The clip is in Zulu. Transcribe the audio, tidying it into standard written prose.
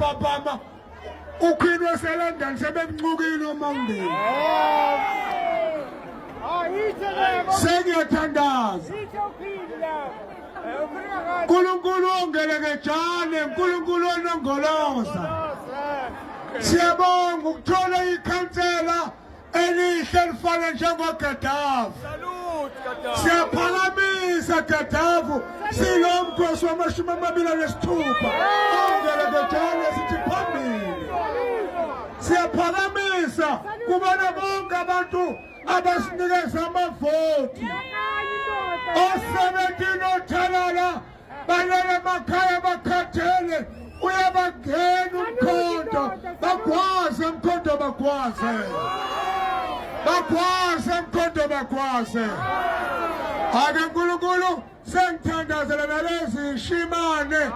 Uyaphaphama uQueen waseLondon sebemncukile uMangeni. Sengiyathandaza. Nkulunkulu ongelekejane, Nkulunkulu onongoloza. Siyabonga ukuthola ikhansela elihle elifana njengoGadafi. Siyaphakamisa Gadafu silo mkhosi wamashumi 26 ongelekejane sithi phambili. Siyaphakamisa kubona bonke abantu abasinikeza amavoti. O-17 othalala balele emakhaya bakhathele uyabangena umkhonto bagwaze mkhonto bagwaze bagwaze mkhonto bagwaze ake nkulunkulu sengithandazela nalezi shimane.